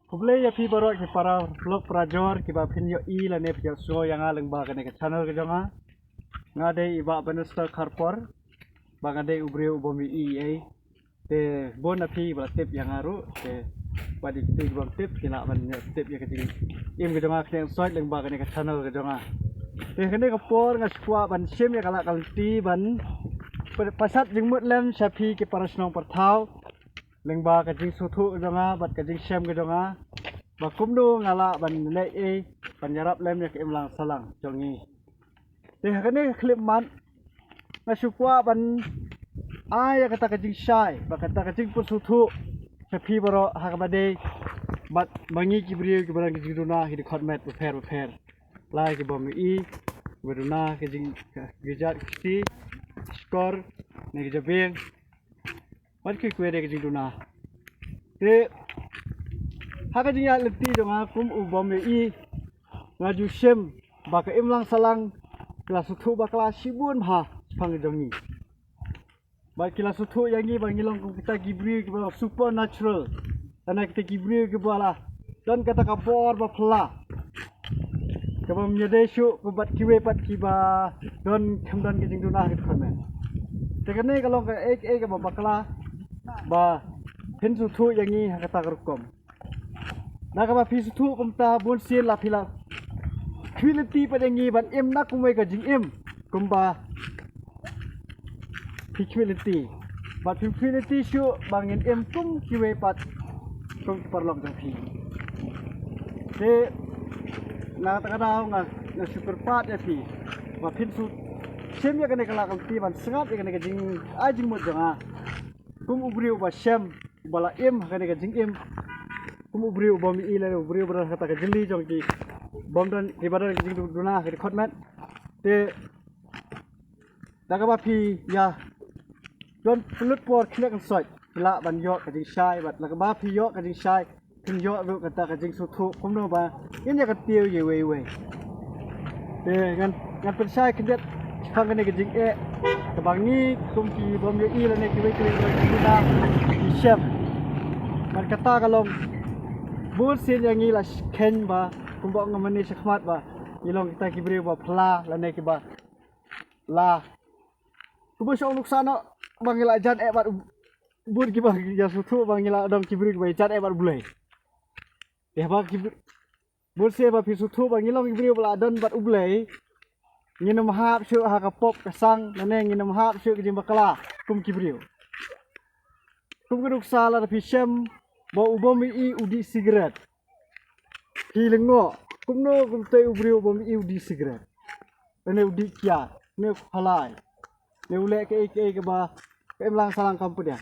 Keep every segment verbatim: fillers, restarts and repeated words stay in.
Khublei ïa phi baroh ki para lok para jor kiba phin ïohi lane phi ïohsngew ïa nga lyngba kane ka channel ka jong nga. Nga dei i Bah Bannister Kharpor. Ba nga dei u briew u bym ïohi ei. Te bun na phi ba la tip ïa nga ruh, te ba dei kito ki bym tip ki lah ban ïoh tip ïa ka jingim ka jong nga khyndiat soi lyngba kane ka channel ka jong nga. Te kane ka por nga sngewkwah ban shim ïa ka lad ka lynti ban pa- pashat jingmut lem sha phi ki para shnong para thaw lyngba ka jingsngewthuh ka jong nga bad ka jingshem ka jong nga, ba kumno nga lah ban leh ei ban ïarap lem ïa ka imlang sahlang jong ngi. Te ha kane ka khyllipmat nga sngewkwah ban ai ïa kata ka jingshai bad kata ka jingpynsngewthuh sha phi baroh ha kaba dei bad ma ngi ki briew kiba don ki jingduna ki dkhot met bapher bapher. La ki bym ïohi, kiba duna ki jing ki jait kti, shkor ne ki jabieng. Bad kiwei kiwei de ki jingduna. Te ha ka jingïaid lynti jong nga kum u bym ïohi, nga ju shim ba ka imlang sahlang ki la sngewthuh bakla shibun bha shaphang jong ngi. Bad ki la sngewthuh ïa ngi ba ngi long kum kita ki briew kiba long supernatural. Lane kita ki briew kiba la don kata ka bor ba phylla, kaba ym ïadei shuh kum bad kiwei pat kiba don, khlem don ki jingduna ki dkhot met. Te kane ka long kaei kaei kaba bakla ba phin sngewthuh ïa ngi ha kata ka rukom. Na kaba phi sngewthuh kumta, bunsien la phi la khmih lynti pat ïa ngi ban im na kumwei ka jingim kumba phi khmih lynti. Bad phim khmih lynti shuh ba ngin im kum kiwei pat, kum ki paralok jong phi. Te na kata ka daw nga, nga shu kyrpad ïa phi ba phin shu shim ïa kane ka lad ka lynti ban sngap ïa kane ka jingai jingmut jong nga kum u briew uba shem, uba la im ha kane ka jingim, kum u briew u bym ïohi lane u briew uba don ha kata ka jylli jong ki bym don, kiba don ki jingduna ki dkhot met. Te da kaba phi ïa don pynlut por khyndiat khynsoit, phi lah ban ïoh ka jingshai, bad da kaba phi ïoh ka jingshai phin ïoh ruh kata ka jingsngewthuh kumno ba ngin ïa kyntiew ïa iwei iwei. Te ngan, ngan pynshai khyndiat shaphang kane ka jingeh kaba ngi kum ki bym ïohi lane kiwei kiwei kiba ki duna ki shem. Bad kata ka long bunsien ïa ngi la kheiñ ba kumba ong nga mynne shakhmat ba ngi long kita ki briew ba phylla lane kiba la, kumba shong nuksa noh ba ngi la jan eh bad u, bun kiba ïa sngewthuh ba ngi la don ki briew kiba jan eh bad U Blei. Te haba ki br- bunsien ba phi sngewthuh ba ngi long ki briew ba la don bad U Blei, ngin ym hap shuh ha ka pop ka sang, lane ngin ym hap shuh ka jingbakla kum ki briew. Kum ka nuksa lada phi shem ba u bym ïohi u dih sigaret, phi lyngngoh kumno kumtei u briew u bym ïohi u dih sigaret, lane u dih kiad, ne u khalai, ne u leh kaei kaei kaba ka imlang sahlang kam pdiang.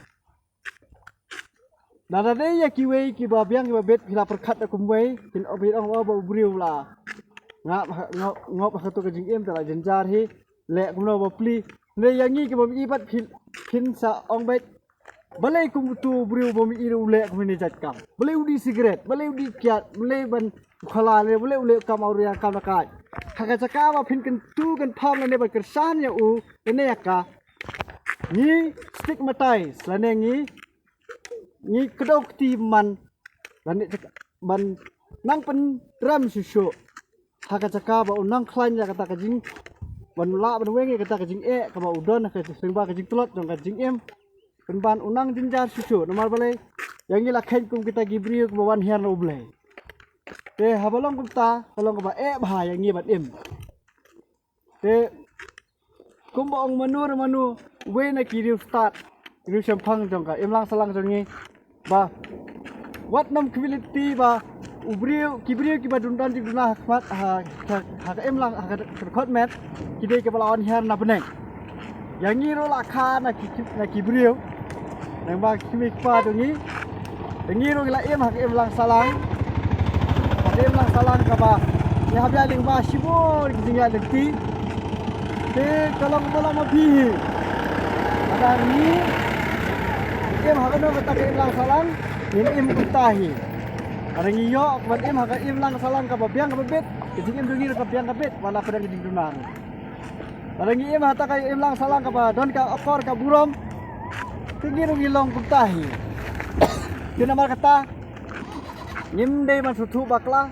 Lada dei ïa kiwei kiba biang kiba bit phi la pyrkhat da kumwei, kin ong, phin ong ba u briew la ngop, ngop, ngop ha kato ka jingim, te la jynjar hi, leh kumno ba plie. Ne ïa ngi ki bym ïohi pat phin, phin sa ong beit, balei kum uto u briew u bym ïohi u leh kumne jait kam, balei u dih sigaret, balei u dih kiad, balei ban khalai, balei u leh kam awria kam lakaid. Ha ka jaka ba phin kyntu kynpham lane ban kyrshan ïa u lane ïa ka, ngi stigmatize lane ngi, ngi kdew kti man lane ban nang pynrem shuh shuh ha ka jaka ba u nang khlaiñ ïa kata ka jing, ban lah ban weng ïa kata ka jingeh kaba u don ha ka jingba ka jingtlot jong ka jingim. Pynban u nang jynjar shuh shuh, namar balei? Ïa ngi la kheiñ kum kita ki briew kiba wan hiar na U Blei. Te haba long kumta ka long kaba eh bha ïa ngi ban im. Te kumba ong mano re mano, uwei na ki riewstad, riewshemphang jong ka imlang sahlang jong ngi, ba wat nym khmih lynti ba u briew, ki briew kiba dun don jingduna ha khmat, ha, ha, ha ka imlang, ha ka dkhot met, ki dei kiba la wan hiar na bneng. Ïa ngi ruh la kha na ki, na ki briew, nangba ki kmie ki kpa jong ngi, ïa ngi ruh ngi la im ha ka imlang sahlang, ha ka imlang sahlang kaba ngi hap ïaid lyngba shibun ki jingïaid lynti. Te ka long kaba long ma phi hi. Lada ngi im ha kano kata ka imlang sahlang, ngin im kumta hi. Lada ngi ïoh ban im ha ka imlang sahlang kaba biang kaba bit, ka jingim jong ngi ruh ka biang ka bit, wat la pdeng ka jingduna ruh. Lada ngi im ha kata ka imlang sahlang kaba don ka akor ka burom, te ngi ruh ngi long kumta hi. Te namar kata Ngim dei ban sngewthuh bakla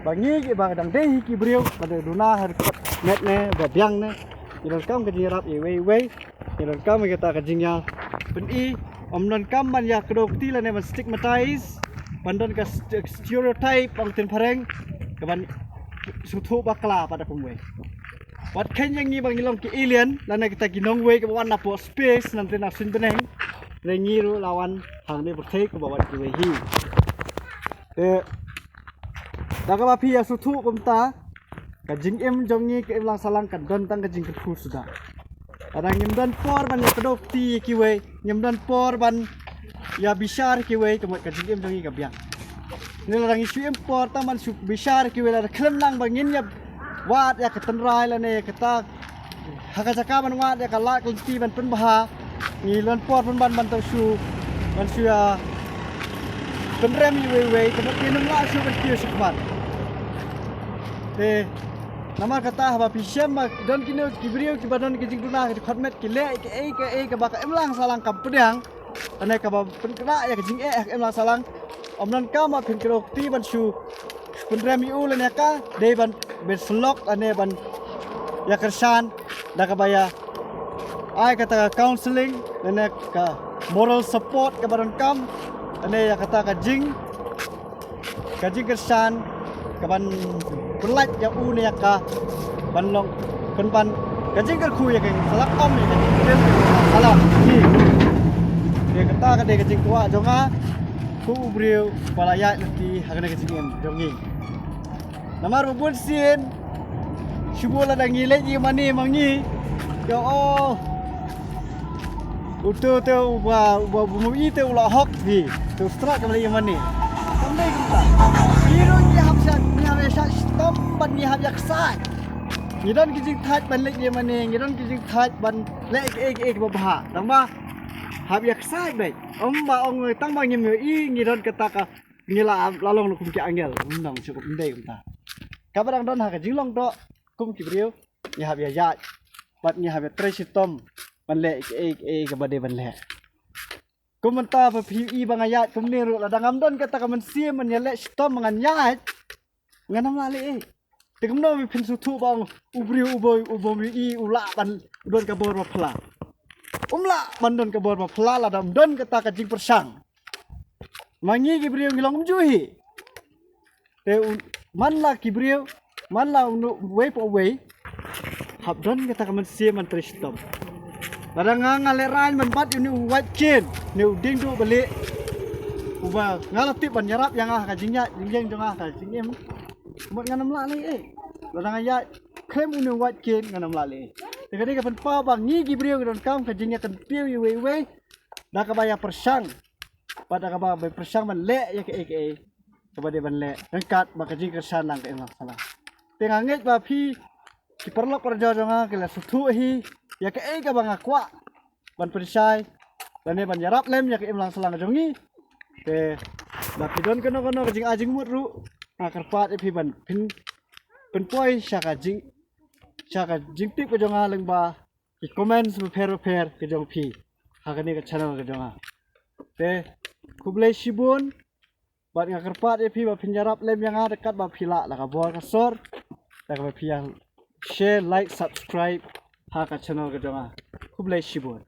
ba ngi kiba dang dei hi ki briew ba dei duna ha dkhot met ne ba biang ne, ngi donkam ka jingïarap iwei iwei. Ngi donkam ïa kata ka jingïa pyni. Ym donkam ban ïa kdew kti lane ban stigmatize, ban don ka st- stereotype, ong ktien phareng, ka ban sngewthuh bakla pat da kumwei. Wat kheiñ ïa ngi ba ngi long ki alien lane kita ki nongwei kiba wan napoh space, nangta na suiñ bneng. Hynrei ngi ruh la wan hangne pyrthei kumba wan kiwei hi. Te da kaba phi ïa sngewthuh kumta, ka jingim jong ngi ka imlang sahlang kan don tang ka jingkyrkhu suda. Lada ngim don por ban ïa kdew kti ïa kiwei, ngim don por ban ïa bishar ïa kiwei, ka mut ka jingim jong ngi ka biang. Ngi lada ngi shu im por tang ban shu bishar ïa kiwei, lada khlem nang ba ngin ïa wad ïa ka tynrai lane ïa kata ha ka jaka ban wad ïa ka lad ka lynti ban pynbha, ngi don por pynban ban tang shu ban shu ïa pynrem iwei iwei, ka mut ngin ym lah shuh ban kiew shakhmat. Te namar kata haba phi shem ba don kino ki briew kiba don ki jingduna ki dkhot met, ki leh kaei kaei kaba ka imlang sahlang kam pdiang, lane kaba pynkhlaiñ ïa ka jingeh ha ka imlang sahlang, ym donkam ba phin kdew kti ban shu pynrem ïa u lane ïa ka, dei ban ban syllok lane ban ïa kyrshan da kaba ïa ai kata ka counselling lane ka moral support kaba donkam, lane ïa kata ka jing ka jingkyrshan ka ban pynlait ïa u ne ïa ka ban long pynban ka jingkyrkhu ïa ka imlang sahlang, ym ïa ka jingkyrkhu ïa ka imlang sahlang. Ni te kata ka dei ka jingkwah jong nga kum u briew ba la ïaid lynti ha kane ka jingim jong ngi. Namar ba bun sien shu bun lada ngi leit ïa mane ma ngi, ïa, oh, uto te uba uba uba ïohi te u la hok hi. Te u strat ka leit ïa mane. Kam dei kumta. Ngi ruh ngi hap sha ngi hap ïa sha shitom ban ngi hap ïa ksaid. Ngi don ki jingthait ban leit ïa mane, ngi don ki jingthait ban leh kaei kaei kaba bha. Tang ba hap ïa ksaid beit. Ym ba ong tang ba ngim ïohi ngi don kata ka ngi la la long kum ki angel. Ym dang shu kum dei kumta. Kaba dang don ha ka jinglong doh kum ki briew, ngi hap ïa ïaid bad ngi hap ïa trei shitom ban leh kaei kaei kaba dei ban leh. Kum mynta ba phi ïohi ba nga ïaid kumne ruh, lada ngam don kata ka mynsiem ban ïaleh shitom ba ngan ïaid, ngan ym lah leh ei. Te kumno ba phin sngewthuh ba ong u briew uba uba ïohi u lah ban don ka bor ba phylla? Um lah ban don ka bor ba phylla lada um don kata ka jingpyrshang. Ma ngi ki briew ngi long kumjuh hi. Te u- man la ki briew, man la uno uwei pa uwei, hap don kata ka mynsiem ban trei shitom. Lada nga nga lehraiñ ban bat ïa une u Waitken, une u dieng duh ba lieh, uba nga la tip ban ïarap ïa nga ha ka jingïaid jingïeng jong nga ha ka jingim, mut ngan ym lah leh ei. Lada nga ïaid khlem une u Waitken ngan ym lah leh ei. Te ka dei ka pynpaw ba ngi ki briew ngi donkam ka jingïakyntiew iwei iwei da kaba ïa pyrshang. Bad da kaba ïa pyrshang ban leh ïa kaei kaei kaba dei ban leh ryngkat bad ka jingkyrshan lang ka imlang sahlang. Te nga ngeit ba phi ki paralok parajor jong nga ki la sngewthuh hi ïa kaei kaba nga kwah ban pynshai lane ban ïarap lem ïa ka imlang sahlang jong ngi. Te lada phi don kano kano ka jingai jingmut ruh, nga kyrpad ïa phi ban pyn pynpoi sha ka jing sha ka jingtip ka jong nga lyngba ki comments bapher bapher ka jong phi ha kane ka channel ka jong nga. Te khublei shibun. Bad nga kyrpad ïa phi ba phin ïarap lem ïa nga da katba phi lah, la ka bor ka sor, da kaba phi ïa share, like, subscribe ha ka channel ka jong nga. Khublei shibun.